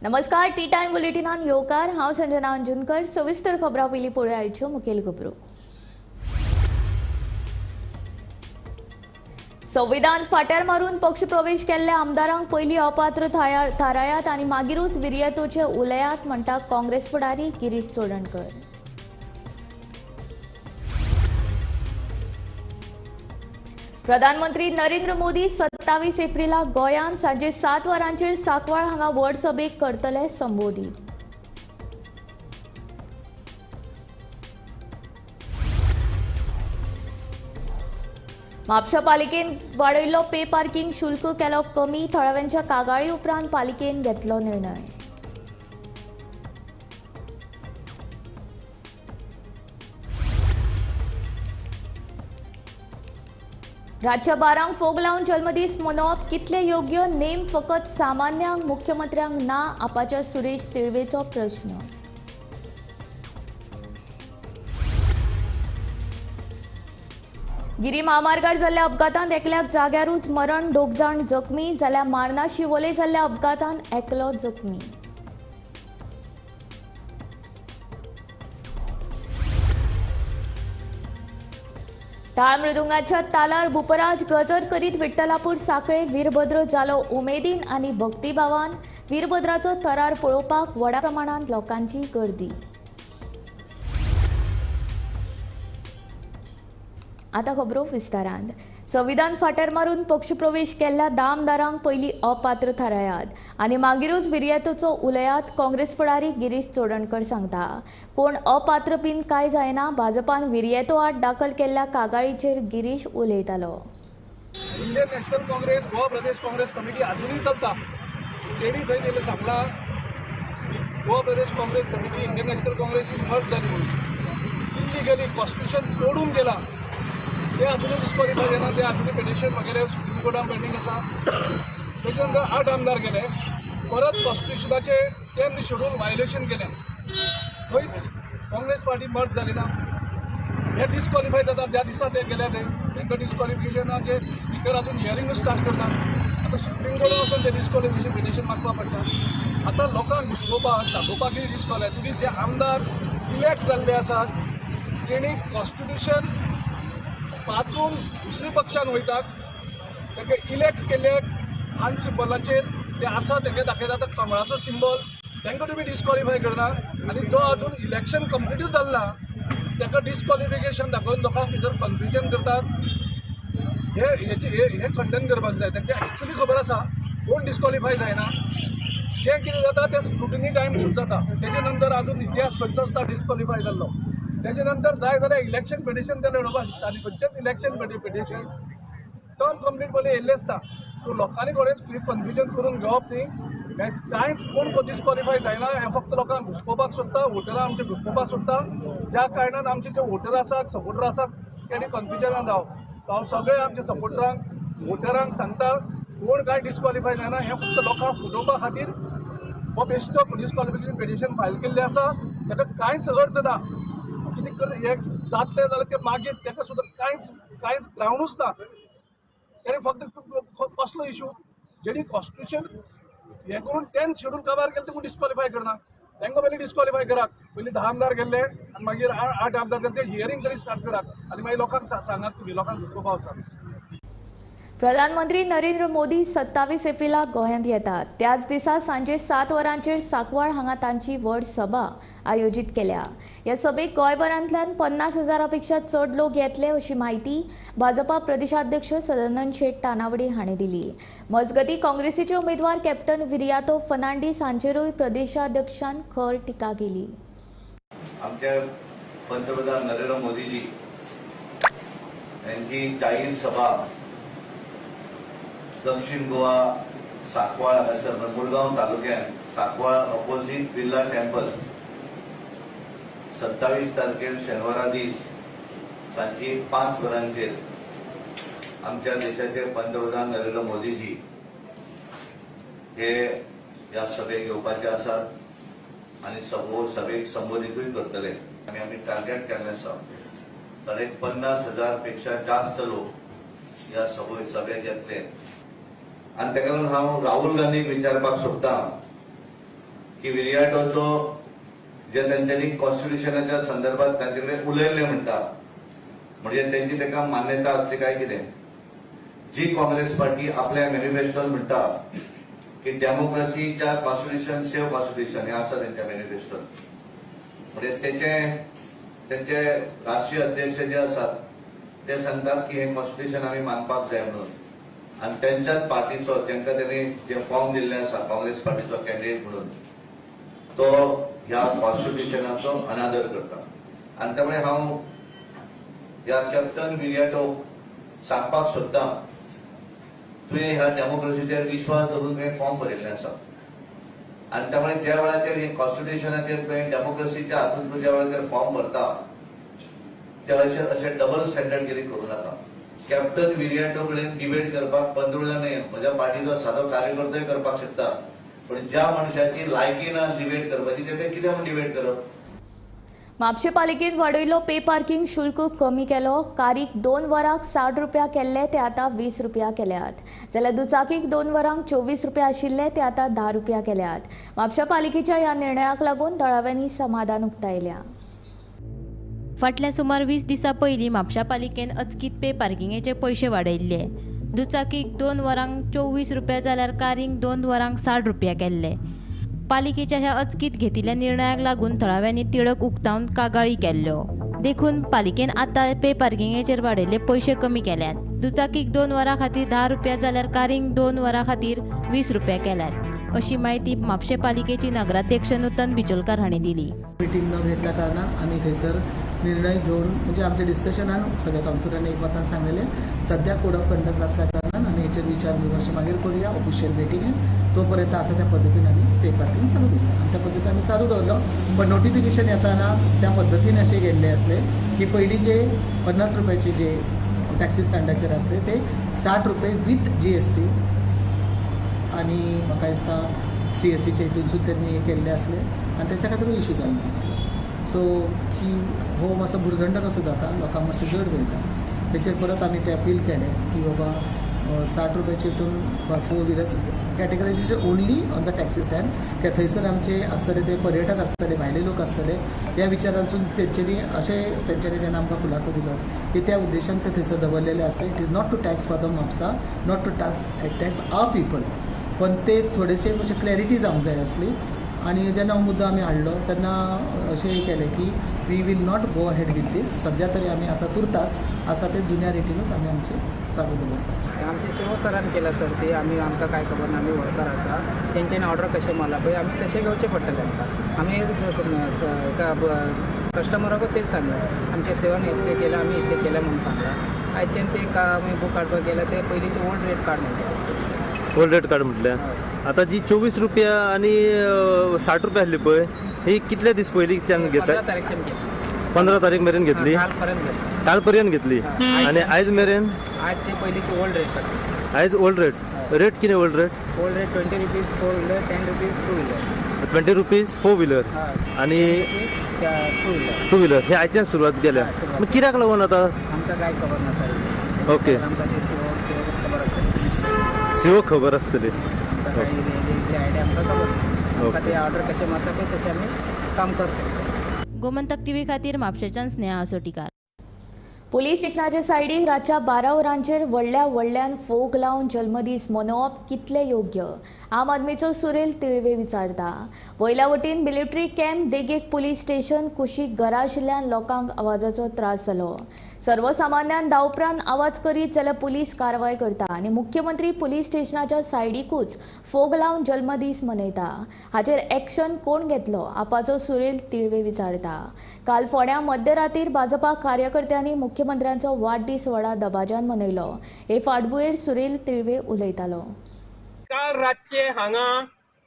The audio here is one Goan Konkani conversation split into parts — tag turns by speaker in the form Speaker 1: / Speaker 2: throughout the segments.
Speaker 1: नमस्कार, टी टायम बुलेटिनान येवकार. हांव संजना अंजुनकर. सविस्तर खबरां पयलीं पळोवया आयच्यो मुखेल खबरो. संविधान फाट्यार मारून पक्ष प्रवेश केल्ल्या आमदारांक पयलीं अपात्र थारायात आनी मागीरूच विर्यतोचे उलयात म्हणटा काँग्रेस फुडारी गिरीश चोडणकर. प्रधानमंत्री नरेंद्र मोदी 27 एप्रिलाक गोंयांत सांजे 7 वरांचेर सांकवाळ हांगा व्हड सभेक करतले संबोधीत. म्हापशा पालिकेन वाडयल्लो पे पार्किंग शुल्क केलो कमी. थळाव्यांच्या कागाळी उपरांत पालिकेन घेतलो निर्णय. रातच्या 12 फोग लावन जल्मदीस मनोवप कितले योग्य? नेम फकत सामान्यांक, मुख्यमंत्र्यांक ना, आपाच्या सुरेश तिळवेचो प्रश्न. गिरी महामार्गार जाल्ल्या अपघातांत एकल्याक जाग्यारूच मरण, 2 जाण जखमी. जाल्यार मार्ना शिवोले जाल्ल्या अपघातांत एकलो जखमी. टाळ मृदुंगाच्या तालार भूपराज गजर करीत विठ्ठलापूर साखळे वीरभद्र जालो उमेदीन आनी भक्तिभावान. वीरभद्राचो थरार पळोवपाक व्हडा प्रमाणांत लोकांची गर्दी. आतां खबरो विस्तारान. संविधान फाट्यार मारून पक्षप्रवेश केल्ल्या 10 आमदारांक पयलीं अपात्र थारायात आनी मागीरूच विर्यतोचो उलयात, काँग्रेस फुडारी गिरीश चोडणकर सांगता. कोण अपात्र बीन काय जायना, भाजपान विर्यतो आड दाखल केल्ल्या कागाळीचेर गिरीश उलयतालो.
Speaker 2: Indian National Congress Goa Pradesh Congress committee अजूनही चलता. तेणी थंय गेले सांगला Goa Pradesh Congress committee Indian National Congress merge जाली म्हणून. इलिगली कॉन्स्टिट्युशन तोडून गेला. ते अजूनही डिस्क्वॉलिफाय जायना. ते अजूनही पिटिशन वगैरे सुप्रीम कोर्टान पेंडींग आसा. तेच्या नंतर 8 आमदार गेले. परत कॉन्स्टिट्युशनाचे 10th schedule violation केलें. थंयच काँग्रेस पार्टी मर्ज जाली ना. हे डिस्क्वॉलिफाय जाता ज्या दिसा ते गेले ते तांकां डिस्क्वॉलिफिकेशनाचे स्पिकर अजून हियरिंगूच स्टार्ट करना. आतां सुप्रीम कोर्टान वचून ते डिस्क्वॉलिफिकेशन पिटिशन मागपाक पडटा. आतां लोकांक घुसपोवपाक दाखोवपाक कितें डिस्क्वॉलिफाय तुमी जे आमदार इलेक्ट जाल्ले आसात जेणी कॉन्स्टिट्युशन पातून दुसरी पक्षान वयतात तांकां इलेक्ट केल्ले हान सिंबलाचेर ते आसा तांकां दाखयता. आतां कमळाचो सिंबल तांकां तुमी डिस्क्वॉलिफाय करना आनी जो अजून इलेक्शन कंप्लिटूच जालें ना ताका डिस्क्वॉलिफिकेशन दाखोवन लोकांक भितर कन्फ्युजन करतात. हे हेची हे खंडन करपाक जाय. तांकां एक्चुली खबर आसा कोण डिस्क्वॉलिफाय जायना. जें कितें जाता तें स्क्रुटिनी टायम सुद्दां जाता. तेजे नंतर अजून इतिहास खंयचो आसता डिस्क्वॉलिफाय जाल्लो. तेजे नंतर जाय जाल्यार इलेक्शन पिटिशन ते लडोवपाक शकता आनी खंयचेच इलेक्शन पिटिशन टर्म कंप्लीट पयलीं येयल्लें आसता. सो लोकांनी कोणेच कन्फ्युजन करून घेवप न्ही. कांयच कोण डिस्क्वॉलिफाय जायना. हें फक्त लोकांक घुसपोवपाक सोदता. वोटरां आमचे घुसपोवपाक सोदता. ज्या कारणान आमचे जे वोटर आसात सपोर्टर आसात तेणी कन्फ्युजनान राव. सो हांव सगळे आमच्या सपोर्टरांक वोटरांक सांगता कोण कांय डिस्क्वॉलिफाय जायना. हें फक्त लोकांक फटोवपा खातीर हो बेश्टो डिस्क्वॉलिफिकेशन पिटिशन फायल केल्लें आसा. ताका कांयच अर्थ ना. कितें हें जातलें जाल्यार ते मागीर ताका सुद्दां कांयच कांयच ग्रावंडूच ना. तेणी फक्त कसलो इशू जेणी कॉन्स्टिट्युशन हें करून 10th schedule काबार केलें ते डिस्क्वॉलिफाय करना. तांकां पयलीं डिस्क्वॉलिफाय करात. पयलीं 10 आमदार गेल्ले आनी मागीर 8 आमदार गेले ते हियरींग तरी स्टार्ट करात आनी मागीर लोकांक सांगात तुमी लोकांक घुसपोवपा वचात.
Speaker 1: प्रधानमंत्री नरेंद्र मोदी 27 एप्रिलाक गोंयांत येतात. त्याच दिसा सांजे 7 वरांचेर सांकवाळ हांगा तांची व्हड सभा आयोजीत केल्या. ह्या सभेक गोंयभरांतल्यान 50,000 पेक्षा चड लोक येतले अशी म्हायती भाजपा प्रदेशाध्यक्ष सदानंद शेट तानावडे हांणी दिली. मजगतीं काँग्रेसीचे उमेदवार कॅप्टन विरियातो फर्नांडीस हांचेरूय प्रदेशाध्यक्षान खर टिका केली.
Speaker 3: आमचे पंतप्रधान नरेंद्र मोदीजी यांची जाहीर सभा दक्षिण गोवा सांकवाळ हांगासर मुरगांव तालुक्यात सांकवाळ ऑपोजीट बिर्ला टेम्पल 27 तारखेर शेनवारा दीस सांजे 5 वरांचेर आमच्या देशाचे पंतप्रधान नरेंद्र मोदीजी हे ह्या सभेक येवपाचे आसात आनी सभेक संबोधितूय करतले. आनी आमी टार्गेट केल्लें आसा 50,500 पेक्षा जास्त लोक ह्या सभेक येतले. आनी ताका लागून हांव राहुल गांधीक विचारपाक सोदता, की विरियाटोचो जे तेंच्यांनी कॉन्स्टिट्युशनाच्या संदर्भात तांचे कडेन उलयल्ले म्हणटा, म्हणजे तेंची ताका मान्यता आसली काय कितें. जी काँग्रेस पार्टी आपल्या मॅनिफेस्टोन म्हणटा की डेमोक्रेसीच्या कॉन्स्टिट्युशन सेव्ह कॉन्स्टिट्युशन हे आसा तेंच्या मॅनिफेस्टोन, म्हणजे तेंचे राष्ट्रीय अध्यक्ष जे आसात ते सांगतात की हे कॉन्स्टिट्युशन आमी मानपाक जाय म्हणून. आनी तेंच्याच पार्टीचो तांकां तेणी जे फॉर्म दिल्ले आसा काँग्रेस पार्टीचो कॅन्डिडेट म्हणून, तो ह्या कॉन्स्टिट्युशनाचो अनादर करता. आनी त्यामुळे हांव ह्या कॅप्टन विरियाटोक सांगपाक सोदता, तुवें ह्या डेमोक्रेसीचेर विश्वास दवरून तुवें फॉर्म भरिल्लें आसा आनी त्यामुळे ज्या वेळाचेर हे कॉन्स्टिट्युशनाचेर तुवें डेमोक्रेसीच्या हातून तूं ज्या वेळाचेर फॉर्म भरता त्या वेळाचेर अशें डबल स्टँडर्ड गिरी करूं नाका. कॅप्टन विरियाटो कडेन डिबेट करपाक पंदरुळा न्हय, म्हज्या पार्टीचो सादो कार्यकर्तोय करपाक शकता, पण ज्या मनशाची लायकी ना डिबेट करपाची तेका कितें म्हूण डिबेट करप.
Speaker 1: म्हापशें पालिकेन वाडयलो पे पार्किंग शुल्क कमी केलो. कारीक 2 वरांक 60 रुपया केल्ले ते आतां 20 रुपया केल्यात, जाल्यार दुचाकीक 2 वरांक 24 रुपया आशिल्ले ते आतां 10 रुपया केल्यात. म्हापशें पालिकेच्या ह्या निर्णयाक लागून थळाव्यांनी समाधान उक्तायल्या.
Speaker 4: फाटल्या सुमार 20 दिसां पयलीं म्हापशा पालिकेन अचकीत पे पार्किंगेचे पयशे वाडयल्ले. दुचाकीक 2 वरांक 24 रुपया जाल्यार कारींक 2 वरांक 60 रुपया केल्ले. पालिकेच्या ह्या अचकीत घेतिल्ल्या निर्णयाक लागून थळाव्यांनी तिडक उक्तावन कागाळी केल्ल्यो. देखून पालिकेन आतां पे पार्किंगेचेर वाडयल्ले पयशे कमी केल्यात. दुचाकीक 2 वरां खातीर 10 रुपया जाल्यार कारींक 2 वरां खातीर 20 रुपया केल्यात, अशी म्हायती म्हापशें पालिकेची नगराध्यक्ष नूतन बिचोलकार हांणी दिली.
Speaker 5: मिटींग न घेतल्या कारणान आमी थंयसर निर्णय घेवन म्हणजे आमच्या डिस्कशनान सगळ्या कावन्सिलरांनी एकमतान सांगलेलें सद्या कोड ऑफ कंडक्ट आसल्या कारणान आमी हेचेर विचार विमर्श मागीर करुया ऑफिशियल मिटिंगेन, तो पर्यंत आसा त्या पद्दतीन आमी पे पार्किंग चालू दवरलो आनी त्या पद्दतीन आमी चालू दवरलो. पण नोटिफिकेशन येताना त्या पद्दतीन अशें गेल्लें आसलें की पयलीं जे 50 रुपयाचे जे टॅक्सी स्टँडाचेर आसले ते 60 रुपये विथ GST आनी म्हाका दिसता CSTचे हितूनसून त्यांनी हे केल्ले आसले आनी त्याच्या खातीर इशू जाल्लो आसलो. सो की हो मातसो भुरगंड कसो जाता, लोकांक मातशें जड वयता. तेचेर परत आमी ते अपील केलें की बाबा 60 रुपयाचे हितून 4 wheelers categorization only on the taxi stand, कित्याक थंयसर आमचे आसतले ते पर्यटक आसतले, भायले लोक आसतले, ह्या विचारांसून तेंच्यांनी अशें तेंच्यांनी जेन्ना आमकां खुलासो दिलो की त्या उद्देशान ते थंयसर दवरलेले आसले. It is not to tax for the Mapusa, not to tax our people, पण ते थोडेशे मातशे क्लॅरिटी जावंक जाय आसली. आनी जेन्ना हो मुद्दो आमी हाडलो तेन्ना अशें केलें की we will not go ahead with this. सद्या तरी आमी आसा तुर्तास आसा ते जुन्या रेटीनूच आमी आमचे चालू दवरपाचे.
Speaker 6: आमचे शिवो सरान केला सर, ते आमी आमकां कांय खबर ना, आमी वर्कर आसा, तेंच्यांनी ऑर्डर कशें मारला पळय आमी तशें घेवचें पडटलें आमकां. आमी कस्टमराकूच तेच सांगलें, आमच्या सेवान इतलें केलां, आमी इतलें केलां म्हणून सांगलां. आयच्यान ते आमी बूक काडपाक गेल्यार ते पयलींचे ओल्ड रेट कार्ड म्हणटा.
Speaker 7: ओल्ड रेट कार्ड म्हटल्यार आता जी 24 रुपया आनी 60 रुपया आसली पळय, ही कितले दीस पयलींच्यान घेतला?
Speaker 6: 15 तारीखच्यान घेतली.
Speaker 7: 15 तारीख मेरेन घेतली,
Speaker 6: कालपर्यंत घेतली.
Speaker 7: कालपर्यंत घेतली. आनी आयज मेरेन?
Speaker 6: आज ते पयलींचे ओल्ड रेट काडटा.
Speaker 7: आयज ओल्ड रेट. रेट कितें old rate?
Speaker 6: Old rate 20 rupees 4 wheeler, 10 rupees 2 wheeler.
Speaker 7: 20 rupees 4 wheeler आनी
Speaker 6: 2 व्हिलर.
Speaker 7: 2 व्हिलर हे आयच्यान सुरवात केल्या. मग कित्याक लागून आता?
Speaker 6: आमकां कांय खबर ना सर.
Speaker 7: ओके.
Speaker 6: आमकां ते सिओ खबर आसतली.
Speaker 7: सिओ खबर आसतली.
Speaker 6: आमकां कांय इतली आयडिया आमकां खबर ना. आमकां ते ऑर्डर कशें मारता पळय तशें आमी काम करूं शकता.
Speaker 4: गोमंतक टीव्ही खातीर म्हापशेंच्यान स्नेहा आसोटीकार.
Speaker 1: पुलीस स्टेशनाच्या सायडीक रातच्या 12 वरांचेर व्हडल्या व्हडल्यान फोग लावन जल्मदीस मनोवप कितलें योग्य, आम आदमीचो सुरेल तिळवे विचारता. वयल्या वटेन मिलिटरी कॅम्प देगेक पुलीस स्टेशन कुशीक घरा आशिल्ल्यान लोकांक आवाजाचो त्रास जालो. सर्वसामान्यान दावपरान आवाज करीत जाल्यार पुलीस कारवाय करता आनी मुख्यमंत्री पुलीस स्टेशनाच्या सायडीकूच फोग लावन जल्मदीस मनयता. हाचेर एक्शन कोण घेतलो, आपाचो सुरेल तिळवे विचारता. काल फोंड्या मध्यरातीर भाजपा कार्यकर्त्यांनी मुख्यमंत्र्यांचो वाडदीस व्हडा दबाज्यान मनयलो. हे फाटभुंयेर सुरेल तिळवे उलयतालो.
Speaker 8: काल रातचे हांगा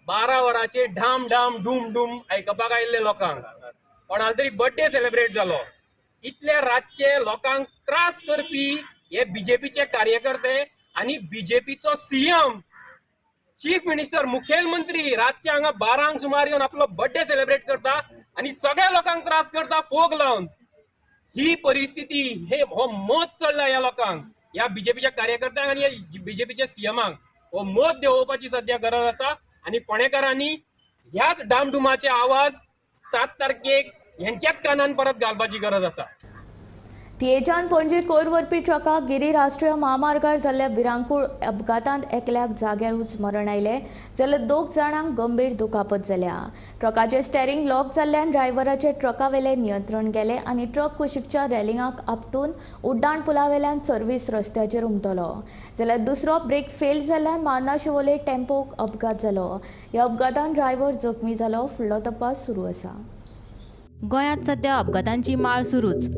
Speaker 8: 12 वरांचेर ढाम ढाम डूम डूम आयकपाक आयिल्ले लोकांक, कोणालो तरी बर्थडे सेलिब्रेट जालो. इतले रातचे लोकांक त्रास करपी हे बीजेपीचे कार्यकर्ते आनी बीजेपीचो सीएम, चीफ मिनिस्टर, मुखेलमंत्री रातचे हांगा 12 सुमार येवन आपलो बर्थडे सेलिब्रेट करता आनी सगळ्या लोकांक त्रास करता फोग लावन. ही परिस्थिती, हे हो मत चडला ह्या लोकांक, ह्या बीजेपीच्या कार्यकर्त्यांक आनी ह्या बीजेपीच्या सीएमाक हो मत देंवोवपाची सध्या गरज आसा. आनी फोंडेकारांनी ह्याच डामडुमाचे आवाज 7 तारखेक हेंच्याच कानान परत घालपाची गरज आसा.
Speaker 1: थियेच्यान पणजे कोयर व्हरपी ट्रकाक गिरी राष्ट्रीय म्हामार्गार जाल्ल्या भिरांकूळ अपघातांत एकल्याक जाग्यारूच मरण आयलें जाल्यार 2 जाणांक गंभीर दुखापत जाल्या. ट्रकाचें स्टेरींग लॉक जाल्ल्यान ड्रायव्हराचें ट्रकावेलें नियंत्रण गेलें आनी ट्रक कुशीकच्या रेलिंगाक आपटून उड्डाण पुलावेल्यान सर्वीस रस्त्याचेर उमटलो. जाल्यार दुसरो ब्रेक फेल जाल्ल्यान मार्ना शिवोले टेम्पोक अपघात जालो. ह्या अपघातान ड्रायव्हर जखमी जालो. फुडलो तपास सुरू आसा.
Speaker 4: गोंयांत सध्या अपघातांची माळ सुरूच.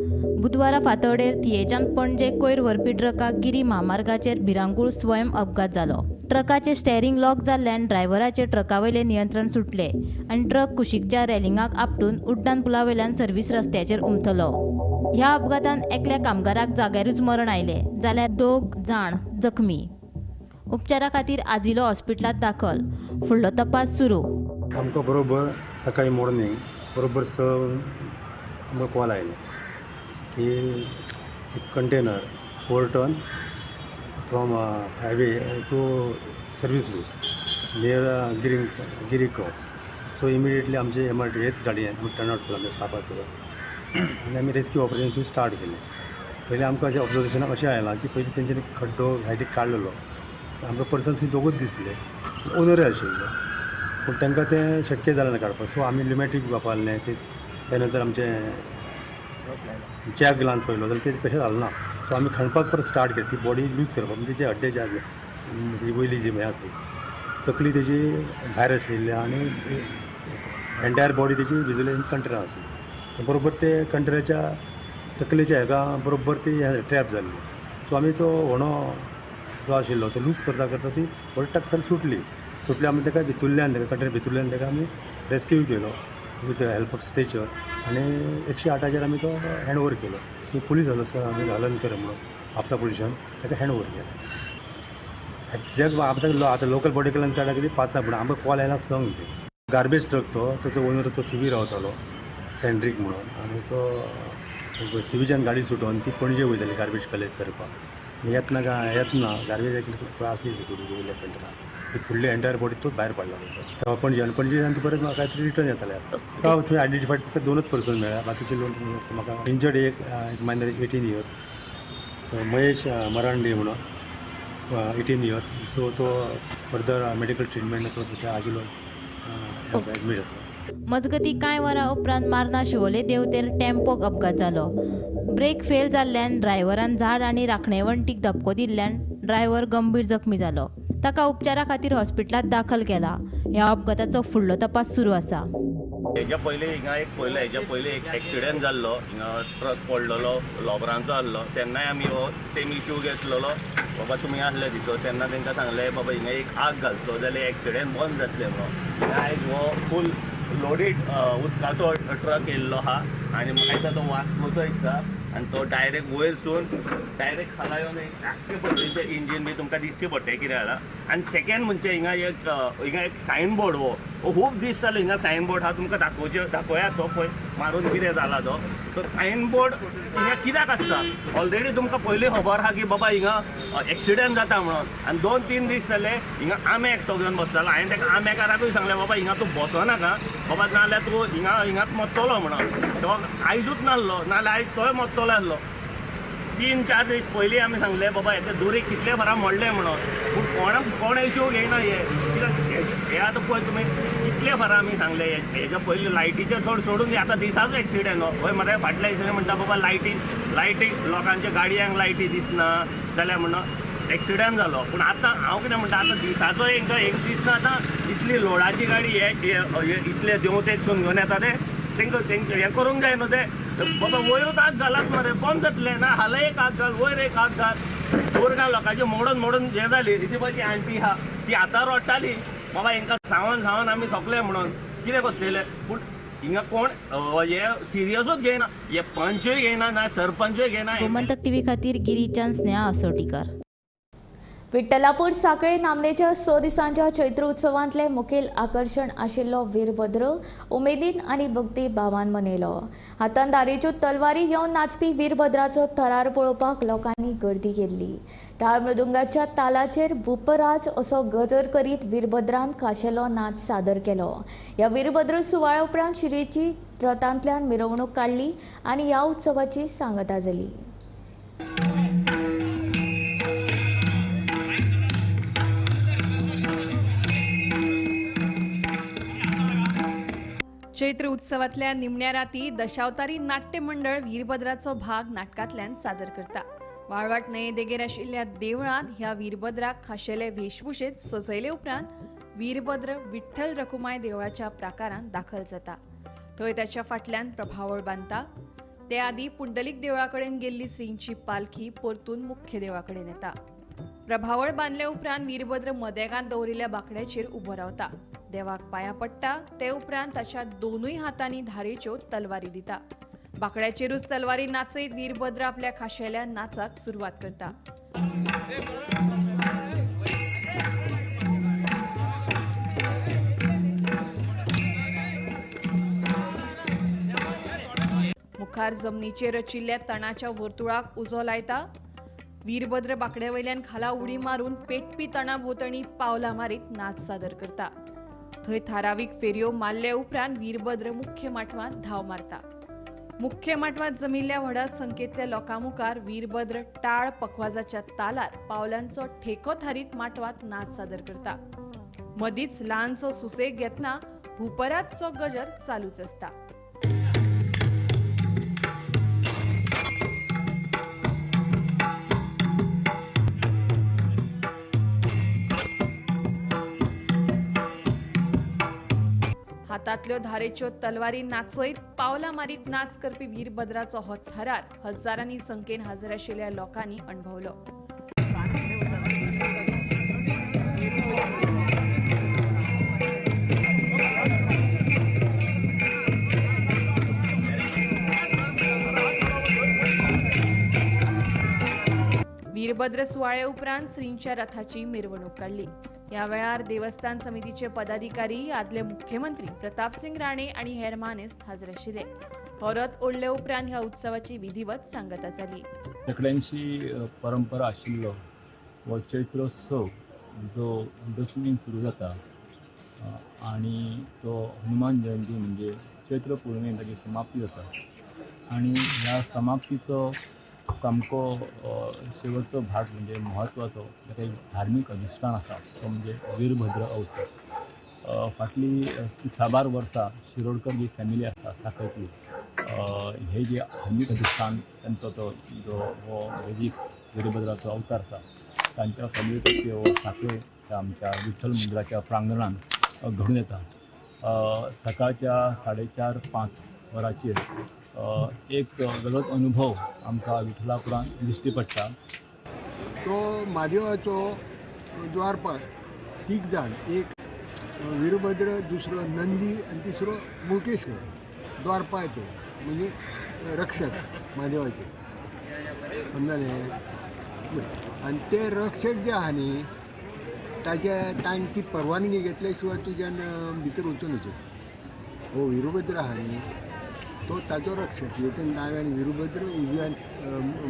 Speaker 4: बुधवारा फांतोडेर थियेच्यान पणजे कोयर व्हरपी ट्रकाक गिरी म्हामार्गाचेर भिरांकूळ स्वयं अपघात जालो. ट्रकाचें स्टेरींग लॉक जाल्ल्यान ड्रायव्हराचें ट्रकावयलें नियंत्रण सुटलें आनी ट्रक कुशीकच्या रेलिंगाक आपटून उड्डाण पुलावेल्यान सर्वीस रस्त्याचेर उमथलो. ह्या अपघातान एकल्या कामगाराक जाग्यारूच मरण आयलें जाल्यार 2 जाण जखमी. उपचारा खातीर आजिलो हॉस्पिटलांत दाखल. फुडलो तपास सुरू.
Speaker 9: आमकां बरोबर सकाळी मॉर्निंग बरोबर 6 आमकां कॉल आयलो की एक container overturn from highway to service route near Giri cross. So immediately आमचे MRT हेच गाडयेन आमी टर्न आवट केलो आमच्या स्टाफा सगळं आनी आमी रेस्क्यू ऑपरेशन थंय स्टार्ट केलें. पयलीं आमकां अशें ऑब्जर्वेशनाक अशें आयलां की पयलीं तेंच्यांनी खड्डो सायडीक काडलेलो, आमकां पर्सन थंय दोगूच दिसले, ओनरय आशिल्लो, पूण तांकां तें शक्य जालें ना काडपाक. सो आमी ल्युमॅटीक वापरलें, ते त्या नंतर आमचें जॅक लावन पळयलो जाल्यार तें कशें जालें ना. सो आमी खणपाक परत स्टार्ट केलें, ती बॉडी लूज करपाक. म्हणजे तेजे हड्डे जे आसले, तेजी वयली जी हें आसली तकली तेजी भायर आशिल्ली आनी एंटायर बॉडी तेजी भिजून कंटेनर आसली. बरोबर ते कंटेनराच्या तकलेच्या हेका बरोबर ती ट्रॅप जाल्ली. सो आमी तो होणो जो आशिल्लो तो लूज करता करता ती बॉडी टक्कर सुटली. सुटली आमी ताका भितुल्ल्यान, ताका कंटेनर भितुल्ल्यान ताका आमी रेस्क्यू केलो विथ हेल्प ऑफ स्ट्रेचर आनी 108 आमी तो हँड ओवर केलो. ती पुलीस आसलो आमी हलनकर म्हणून म्हापसा पुलिसान ताका हँड ओवर केलो. एक्झॅक्ट आतां आतां लोकल बॉडी कडल्यान काडला कितें 5 पूण आमकां कॉल आयला 6 ते गार्बेज ट्रक तो ताचो ओनर तो थिवी रावतालो सेंड्रीक म्हणून आनी तो थिवीच्यान गाडी सुटोवन ती पणजे वयताली गार्बेज कलेक्ट करपाक. आनी येतना गार्बेज एक्चुअली त्रासली थोडी वयल्या कंटेनरान ती फुडली एंटायर बॉडी तोच भायर पडला ताचो. तेव्हा पणजे आनी पणजेच्यान ती परत म्हाका कांय रिटर्न येताले आसता. तेव्हा थंय आयडेंटिफायड फक्त 2 पर्सन मेळ्ळ्या, बाकीचे लोक म्हाका इंजर्ड एक मायनर 18 इयर्स तो महेश मरांडे म्हणून 18 इयर्स. सो तो फर्दर मेडिकल ट्रिटमेंट तो सद्या आजिलो एडमीट आसा.
Speaker 4: मजगती कांय वरां उपरांत मार्ना शिवोले देंवतेर टेम्पोक अपघात जालो. ब्रेक फेल जाल्ल्यान ड्रायव्हरान झाड आनी राखणे वण्टीक धपको दिल्ल्यान ड्रायव्हर गंभीर जखमी जालो. ताका उपचारा खातीर हॉस्पिटलांत दाखल केला. ह्या अपघाताचो फुडलो तपास सुरू आसा.
Speaker 10: हेज्या पयलीं हिंगा एक पयलो हेज्या पयलीं एक एक्सिडंट जाल्लो, हिंगा ट्रक पडलेलो लोबरांचो आहलो, तेन्नाय आमी हो सेम इश्यू घेतलेलो. बाबा तुमी आहले भितर तेन्ना तांकां सांगलें बाबा हिंगा एक आग घालचो जाल्यार एक्सिडंट बंद जातलें म्हणून. आयज हो फूल लोडीड उदकाचो ट्रक येयल्लो आहा आनी म्हाका दिसता तो वास्कोचो दिसता आनी तो डायरेक्ट वयरसून डायरेक्ट खाला येवन सारकें पडलें. इंजीन बी तुमकां दिसचें पडटलें कितें जालां. आनी सेकेंड म्हणजे हिंगा एक सायन बोर्ड हो खूब दीस जाले हिंगा सायन बोर्ड आहा, तुमकां दाखोवचें दाखोवया तो पळय मारून कितें जाला तो. तो सायन बोर्ड हिंगा कित्याक आसता? ऑलरेडी तुमकां पयलीं खबर आहा की बाबा हिंगा एक्सिडंट जाता म्हणून. आनी 2-3 दीस जाले हिंगा आमे एकटो घेवन बसतालो. हांवें ताका आमेकाराकूय सांगलें बाबा हिंगा तूं बसनाका बाबा, नाजाल्यार तूं हिंगा हिंगाच मरतलो म्हणून. तो आयजूच नासलो, नाजाल्यार आयज तोय मरतलो आसलो. 3-4 दीस पयलीं आमी सांगलें बाबा हेका दोरी कितले फारा मोडले म्हणून, पूण कोणाक कोण इश्यू घेयना. हे कित्याक हे आतां पळय तुमी कितले फारा आमी सांगले. हेज्या पयलीं लायटीचें चड सोडून दी, आतां दिसाचो एक्सिडंट हो. हय मरे फाटल्या दिसांनी म्हणटा बाबा लायटी लायटी लोकांच्या गाडयांक लायटी दिसना जाल्यार म्हणून एक्सिडंट जालो. पूण आतां हांव कितें म्हणटा, आतां दिसाचो एक एक दिसना. आतां इतली लोडाची गाडी हे इतले देंवतेकसून घेवन येता ते तांकां तेंकां हें करूंक जाय न्हू. ते बाबा वयरूच आग घालात मरे, बंद जातलें ना. हाला एक आग घाल, वयर एक आग घाल, दोरगां लोकांची मोडून मोडून हें जाली. ती पळय ती आंटी आहा ती आतां रडटाली बाबा हेंकां सांगोन सांगोन आमी थकले म्हणून कितें करतले. पूण हिंगा कोण हे सिरियसूच घेयना, हे पंचूय घेयना ना सरपंचूय घेयना.
Speaker 4: गोमंतक टीव्ही खातीर गिरीच्यान स्नेहा असोटीकर.
Speaker 1: विठ्ठलापूर साखळे नामनेच्या 6 दिसांच्या चैत्र उत्सवांतले मुखेल आकर्षण आशिल्लो वीरभद्र उमेदीन आनी भक्ती भावान मनयलो. हातान दारेच्यो तलवारी घेवन नाचपी वीरभद्राचो थरार पळोवपाक लोकांनी गर्दी केल्ली. टाळ मृदुंगाच्या तालाचेर भूपराज असो गजर करीत वीरभद्रान खाशेलो नाच सादर केलो. ह्या वीरभद्र सुवाळ्या उपरांत शिरेची रथांतल्यान मिरवणूक काडली आनी ह्या उत्सवाची सांगता जाली.
Speaker 11: चैत्र उत्सवातल्या निमण्या राती दशावतारी नाट्य मंडळ वीरभद्राचो भाग नाटकांतल्यान सादर करता. वाळवाट न्हंये देगेर आशिल्ल्या देवळांत ह्या वीरभद्राक खाशेले वेशभूषेत सजयले उपरांत वीरभद्र विठ्ठल रखुमाय देवळाच्या प्राकारांत दाखल जाता. थंय ताच्या फाटल्यान प्रभावळ बांदता. ते आदी पुंडलीक देवळा कडेन गेल्ली श्रींची पालखी परतून मुख्य देवळा कडेन येता. प्रभावळ बांदले उपरांत वीरभद्र मदेगांत दवरिल्ल्या बांकड्याचेर उबो रावता. देवाक पांयां पडटा. ते उपरांत ताच्या दोनूय हातांनी धारेच्यो तलवारी दिता. बांकड्याचेरूच तलवारी नाचयत वीरभद्र आपल्या खाशेल्या नाचाक सुरवात करता. मुखार जमनीचेर रचिल्ल्या तणाच्या वर्तुळाक उजो लायता. वीरभद्र बांकड्या वयल्यान खाला उडी मारून पेटपी तणा भोंवतणी पावलां मारीत नाच सादर करता. थंय थारावीक फेरयो मारले उपरांत वीरभद्र मुख्य माटवांत धांव मारता. मुख्य माटवांत जमिल्ल्या व्हडा संख्येंतल्या लोकां मुखार वीरभद्र टाळ पखवाजाच्या तालार पावलांचो ठेको थारीत माटवांत नाच सादर करता. मदींच ल्हानसो सुसेग घेतना भूपराजचो गजर चालूच आसता. हातांतल्यो धारेच्यो तलवारी नाचयत पावलां मारीत नाच करपी वीरभद्राचो हो थरार हजारांनी संख्येन हजर आशिल्ल्या लोकांनी अणभवलो. वीरभद्र सुवाळ्या उपरांत श्रींच्या रथाची मिरवणूक काडली. ह्या वेळार देवस्थान समितीचे पदाधिकारी, आदले मुख्यमंत्री प्रतापसिंग राणे आनी हेर मानेस्त हाजीर आशिल्ले. हो रथ ओडले उपरांत ह्या उत्सवाची विधिवत सांगता जाली.
Speaker 12: सगळ्यांची परंपरा आशिल्लो हो चैत्रोत्सव जो दसमीन सुरू जाता आनी तो हनुमान जयंती म्हणजे चैत्र पौर्णिमेन ताची समाप्ती जाता आनी ह्या समाप्तीचो सामको शेवटचो भाग म्हणजे म्हत्वाचो ताका एक धार्मीक अधिश्ठान आसा तो म्हणजे वीरभद्र अवसर. फाटली साबार वर्सां शिरोडकर जी फॅमिली आसा साखळेंतली, हे जे धार्मीक अधिश्ठान तांचो तो जो हो वैदीक वीरभद्राचो अवतार आसा तांच्या फॅमिली तर्फे हो साखळेच्या आमच्या विठ्ठल मंदिराच्या प्रांगणांत घडून येता. सकाळच्या 4:30-5 वरांचेर एक वेगळोच अनुभव आमकां विठ्ठलापुरांत दिश्टी पडटा.
Speaker 13: तो म्हादेवाचो द्वारपाल तीग जाण, एक वीरभद्र, दुसरो नंदी आनी तिसरो मुळकेश्वर. द्वारपाल ते म्हणजे रक्षक म्हादेवाचे, समजलें. आनी ते रक्षक जे आहा न्ही ताच्या तांची परवानगी घेतल्या शिवाय तुज्यान भितर वचूं नजो. हो वीरभद्र आहा न्ही तो ताजो रक्षक. हेतून दाव्यान वीरभद्र, उजव्यान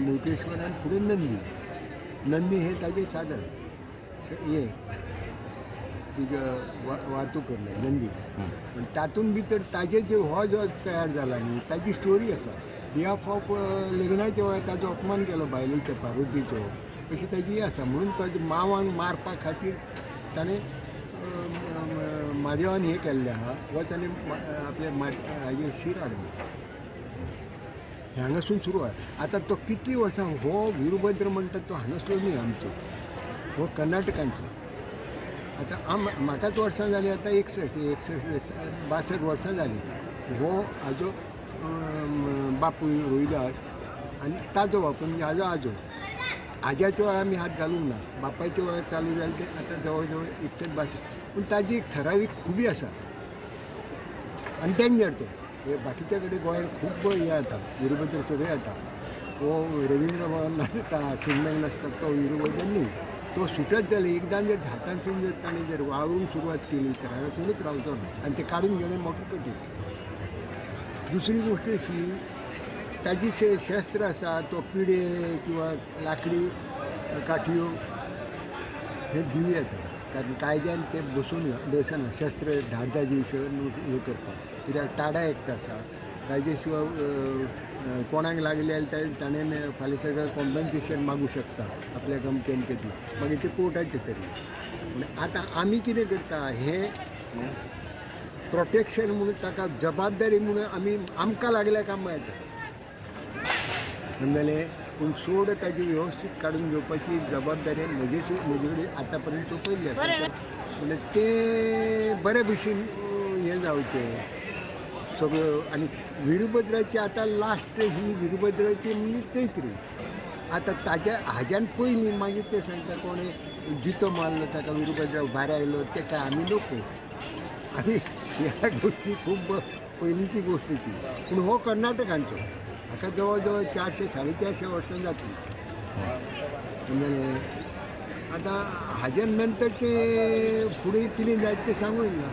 Speaker 13: मुळकेश्वर आनी फुडें नंदी. नंदी हे ताजें साधन हें तुज्या वाहतूक करलें नंदी. पण तातूंत भितर ताजे जे हो जो तयार जाला न्ही ताजी स्टोरी आसा. बिहाफ ऑफ लग्नाच्या वेळार ताजो अपमान केलो बायलेच्या पार्वतीचो, अशी ताजी आसा. म्हणून ताजे मावान मारपा खातीर ताणें म्हादेवान हें केल्लें आहा वा ताणें आपल्या हाजेर शीर हाडलें. हांगासून सुरू आहा. आतां तो कितलीं वर्सां हो वीरभद्र म्हणटा तो हांगासलो न्ही आमचो, हो कर्नाटकांचो. आतां म्हाकाच वर्सां जालीं आतां 61 62 वर्सां जालीं. हो हाजो बापूय रोहिदास आनी ताजो बापूय म्हणजे हाजो आजो. आज्याच्या वेळार आमी हात घालूंक ना, बापायच्या वेळार चालू जालें तें आतां जवळ जवळ 61 62. पूण ताजी एक ठरावीक खुबी आसा आनी डेंजर तो. हे बाकीच्या कडेन गोंयांत खूब हें जाता, वीरभद्र सगळे जाता. हो रवींद्र भवन नाचता, शिगम्याक नाचता तो वीरभद्र न्ही. तो सुटत जाल्यार एकदां जर हातांतसून जर ताणें जर वावरूंक सुरवात केली तर हांगा कोणूच रावचो ना आनी ते काडून घेणें मोठें कठीण. दुसरी गोश्ट अशी, ताजी शस्त्र आसा तो पिडे किंवा लाकडी काठयो हे दिवं येता, कारण कायद्यान ते बसून बसना शस्त्र धारदार दिवशे हें करपाक, कित्याक टाडा एक्ट आसा ताजे शिवाय कोणाक लागले जाल्यार ताणें फाल्यां सगळें कॉम्पन्सेशन मागूं शकता आपल्या कंप्लेन केली, मागीर ते कोर्टाचे तरी. पूण आतां आमी कितें करता हें प्रोटेक्शन म्हणून ताका जबाबदारी म्हणून आमी आमकां लागल्या कामां येता, समजलें. पूण सोड ताजी वेवस्थीत काडून घेवपाची जबाबदारी म्हजे कडेन आतां पर्यंत सोंपयल्ली आसा. म्हणजे ते बरे भशेन हें जावचें सगळ्यो. आनी वीरभद्राची आतां लास्ट ही वीरभद्राची म्हणजे चैत्री. आतां ताज्या हाज्यान पयलीं मागीर ते सांगता कोणें जितो मारलो ताका वीरभद्रा भायर आयलो, ते काय आमी नको, आमी ह्या गोश्टी खूब पयलींची गोश्ट ती. पूण हो कर्नाटकांचो, हाका जवळ जवळ 400 450 वर्सां जातली, समजलें. आतां हाज्या नंतर ते फुडें कितें जायत तें सांगूं येना,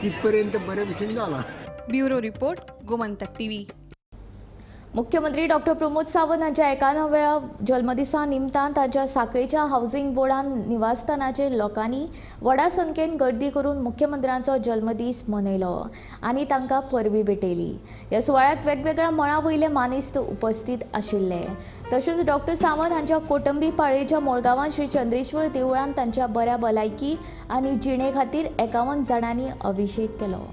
Speaker 13: इतपर्यंत बरे भशेन जाला.
Speaker 11: Bureau report, Gomantak TV.
Speaker 1: मुख्यमंत्री डॉक्टर प्रमोद सावंत हांच्या 91व्या जल्मदिसा निमतान तांच्या साखळेच्या हावसिंग बोर्डान निवासस्थानाचेर लोकांनी व्हडा संख्येन गर्दी करून मुख्यमंत्र्यांचो जल्मदीस मनयलो आनी तांकां परबी भेटयली. ह्या सुवाळ्याक वेगवेगळ्या मळा वयले मानेस्त उपस्थित आशिल्ले. तशेंच डॉक्टर सावंत हांच्या कोटंबी पाळयेच्या मुळगांवांत श्री चंद्रेश्वर देवळांत तांच्या बऱ्या भलायकी आनी जिणे खातीर 51 जाणांनी अभिषेक केलो.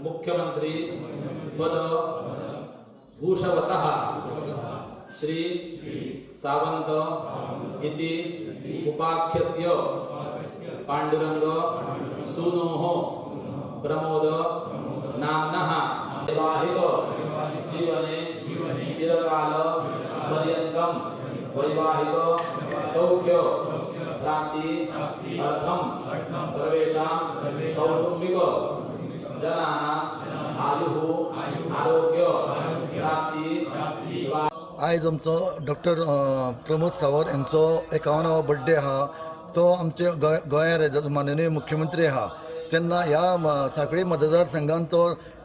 Speaker 14: मुख्यमंत्री पद भूषवतः श्री सावंत इति उपाख्यस्य पांडुरंग सूनोः प्रमोद नाम्नः वैवाहिक जीवने चिरकाल पर्यन्तं वैवाहिक सौख्य प्राप्ति अर्थं सर्वेषां कौटुंबिक जनानां आयुः आरोग्य प्राप्ति.
Speaker 15: आयज आमचो डॉक्टर प्रमोद सावंत यांचो 51वो बड्डे आहा. तो आमचे गोंय राज्याचो माननीय मुख्यमंत्री आहा. तेन्ना ह्या साखळी मतदारसंघान तो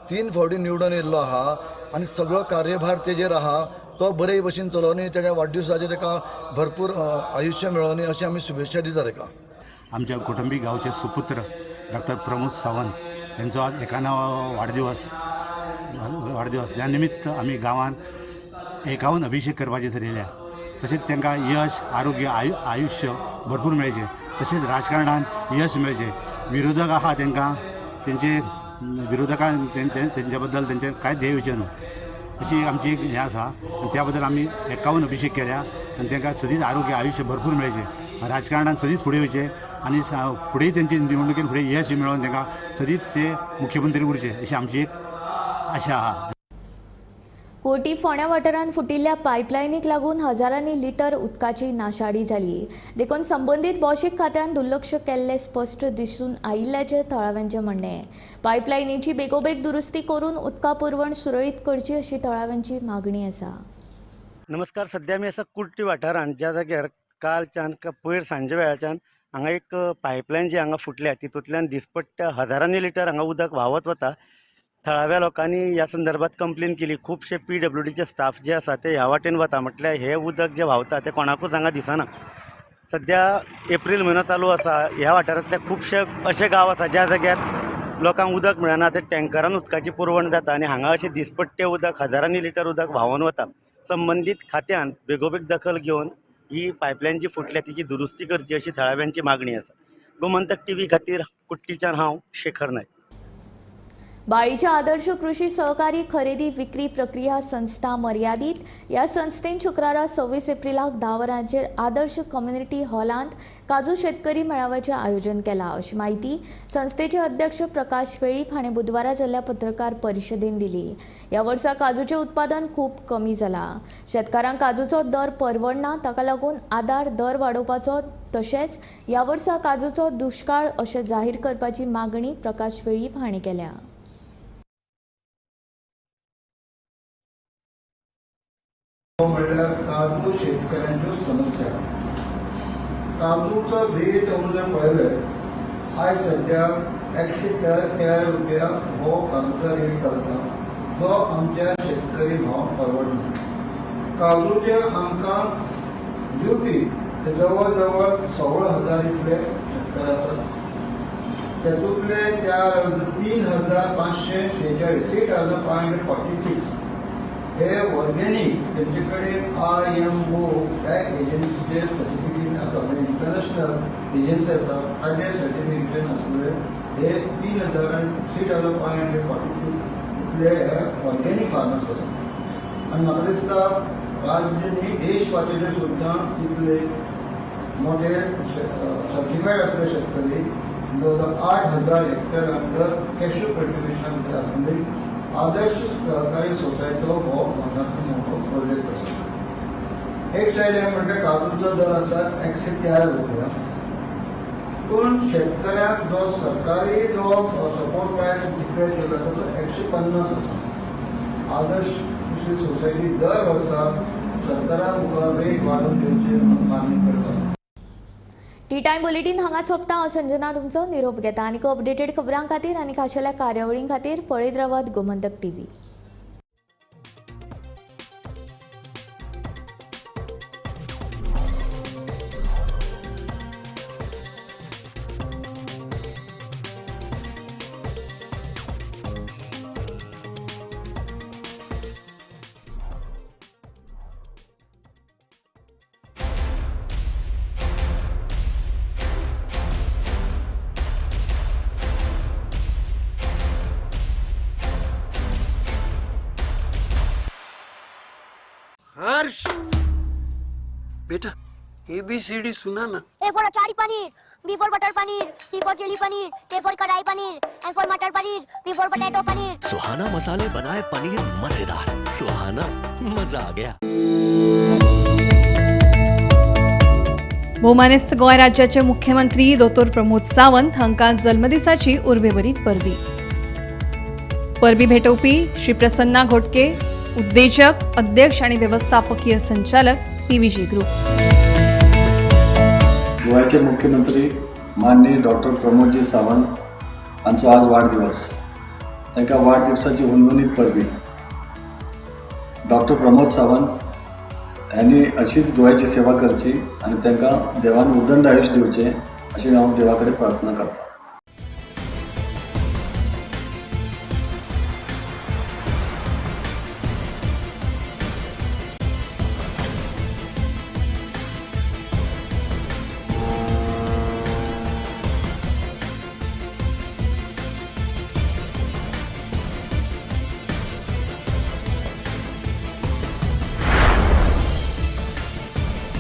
Speaker 15: 3 फावटी निवडून येयल्लो आहा आनी सगळो कार्यभार तेजेर आहा. तो बरे भशेन चलोवनी, तेज्या वाडदिवसाचेर ताका भरपूर आयुश्य मेळोवनी अशी आमी शुभेच्छा दिता ताका.
Speaker 9: आमच्या कोटंबी गांवचे सुपुत्र डॉक्टर प्रमोद सावंत यांचो आज 91वो वाडदिवस ह्या निमित्त आमी गांवान 51 अभिषेक करपाचे थरयल्या. तशेंच तांकां यश, आरोग्य, आयुश्य भरपूर मेळचें, तशेंच राजकारणान यश मेळचें. विरोधक आहा तांकां तेंचे विरोधकान तेंच्या बद्दल तेंचें कांयच हें येवचें न्हू अशी आमची एक हें आसा. आनी त्या बद्दल आमी 51 अभिषेक केल्या आनी तांकां सदींच आरोग्य, आयुश्य भरपूर मेळचें, राजकारणान सदींच फुडें वयचें आनी फुडें तेंचे निवडणुकेन फुडें यश मेळोवन तांकां सदींच ते मुख्यमंत्री उरचे अशी आमची एक आशा आहा.
Speaker 1: कोटी फोंड्या वाठारांत फुटिल्ल्या पायपलायनीक लागून हजारांनी लिटर उदकाची नाशाडी जाली. देखून संबंदीत भौशीक खात्यान दुर्लक्ष केल्लें स्पश्ट दिसून आयिल्ल्याचें थळाव्यांचें म्हणणें. पायपलायनीची बेगोबेग दुरुस्ती करून उदका पुरवण सुरळीत करची अशी थळाव्यांची मागणी आसा.
Speaker 16: नमस्कार, सध्या आमी आसा कुर्टी वाठारांत, ज्या जाग्यार कालच्यान पयर सांजे वेळाच्यान हांगा एक पायपलायन जी हांगा फुटल्या तितूंतल्यान दिसपट्ट्या हजारांनी लिटर हांगा उदक व्हांवत वता. थळाव्या लोकांनी ह्या संदर्भात कंप्लेन केली. खुबशे PWDचे स्टाफ जे आसा ते ह्या वाटेन वता, म्हटल्यार हे उदक जें व्हांवता तें कोणाकूच हांगा दिसना. सद्या एप्रील म्हयनो चालू आसा. ह्या वाठारांतले खुबशे अशे गांव आसा ज्या जाग्यार लोकांक उदक मेळना, ते टँकरान उदकाची पुरवण जाता आनी हांगा अशें दिसपट्टे उदक हजारांनी लिटर उदक व्हांवन वता. संबंदीत खात्यान बेगोबेग दखल घेवन ही पायपलायन जी फुटल्या तिची दुरुस्ती करची अशी थळाव्यांची मागणी आसा. गोमंतक टीव्ही खातीर कुट्टीच्यान हांव शेखर नायक.
Speaker 1: बाळीच्या आदर्श कृषी सहकारी खरेदी विक्री प्रक्रिया संस्था मर्यादीत ह्या संस्थेन शुक्रारा 26 एप्रिलाक 10 वरांचेर आदर्श कम्युनिटी हॉलांत काजू शेतकरी मेळाव्याचें आयोजन केलां अशी म्हायती संस्थेचे अध्यक्ष प्रकाश वेळीप हाणें बुधवारा जाल्ल्या पत्रकार परिशदेन दिली. ह्या वर्सा काजूचें उत्पादन खूब कमी जालां. शेतकारांक काजूचो दर परवडना, ताका लागून आदार दर वाडोवपाचो तशेंच ह्या वर्सा काजूचो दुश्काळ अशें जाहीर करपाची मागणी प्रकाश वेळीप हांणी केल्या.
Speaker 17: म्हणल्यार काजू शेतकऱ्यांच्यो समस्या. काजूचो रेट जर पळयले आयज सद्या 113 रुपया हो काजूचो रेट चलता, जो आमच्या शेतकरी भावांक परवडना. काजूचे आमकां दिवपी ते जवळ जवळ 16,000 इतले शेतकरी आसात. तातूंतले त्या 3,546 3,546 हे ऑर्गेनीक तेंचे कडेन IMO ह्या एजन्सीचे सर्टिफिकेट आसा, म्हणजे इंटरनॅशनल एजन्सी आसा ताजे सर्टिफिकेशन आसले हे 3,546 इतले हे ऑर्गेनीक फार्मर्स आसा. आनी म्हाका दिसता राज्य न्ही देश पातळेर सुद्दां इतले मोठे सर्टिफायड आसले शेतकरी जवळ 8,000 हेक्टर अंडर कॅश्यू कल्टिवेशन भितर आसले आदर्श सहकारी सोसायटीचो हो मोठ्यांतलो मोठो प्रोजेक्ट आसा. एक सायडीन म्हणटा काजूचो दर आसा 113 रुपया, पूण शेतकऱ्यांक जो सरकारी जो सपोर्ट प्रायस डिक्लेअर केल्लो आसा तो 150 आसा. आदर्श कृषी सोसायटी दर वर्सा सरकारा मुखार रेट वाडोवन दिवची म्हणून मागणी करता.
Speaker 1: टी टायम बुलेटीन हांगा सोंपता. हांव संजना तुमचो निरोप घेता. आनी अपडेटेड खबरां खातीर आनी खाशेल्या कार्यावळीं खातीर पळयत रावात गोमंतक टीव्ही.
Speaker 18: हर्ष बेटा ABCD सुना ना.
Speaker 19: A for achari paneer, B for butter paneer, C for chilli paneer, K for kadai paneer, M for matar paneer, P for potato paneer.
Speaker 20: Suhana मसाले बनाए पनीर मजेदार. सुहाना मजा आ गया.
Speaker 11: भोवमानेस्त गोंय राज्याचे मुख्यमंत्री दोतोर प्रमोद सावंत हांकां जल्मदिसाची उर्बेभरीत परबी. परबी भेटोवपी श्री प्रसन्ना घोटके, उद्देजक, अध्यक्ष आणि व्यवस्थापकीय संचालक PVG group.
Speaker 21: गोव्याचे मुख्यमंत्री माननीय डॉक्टर प्रमोदजी सावंत हांचो आज वाडदिवस. तांकां वाडदिवसाची हुनहुनीत परबी. डॉक्टर प्रमोद सावंत हांणी अशीच गोव्याची सेवा करची आनी तांकां देवान उदंड आयुश्य दिवचें अशें हांव देवा कडेन प्रार्थना करतां.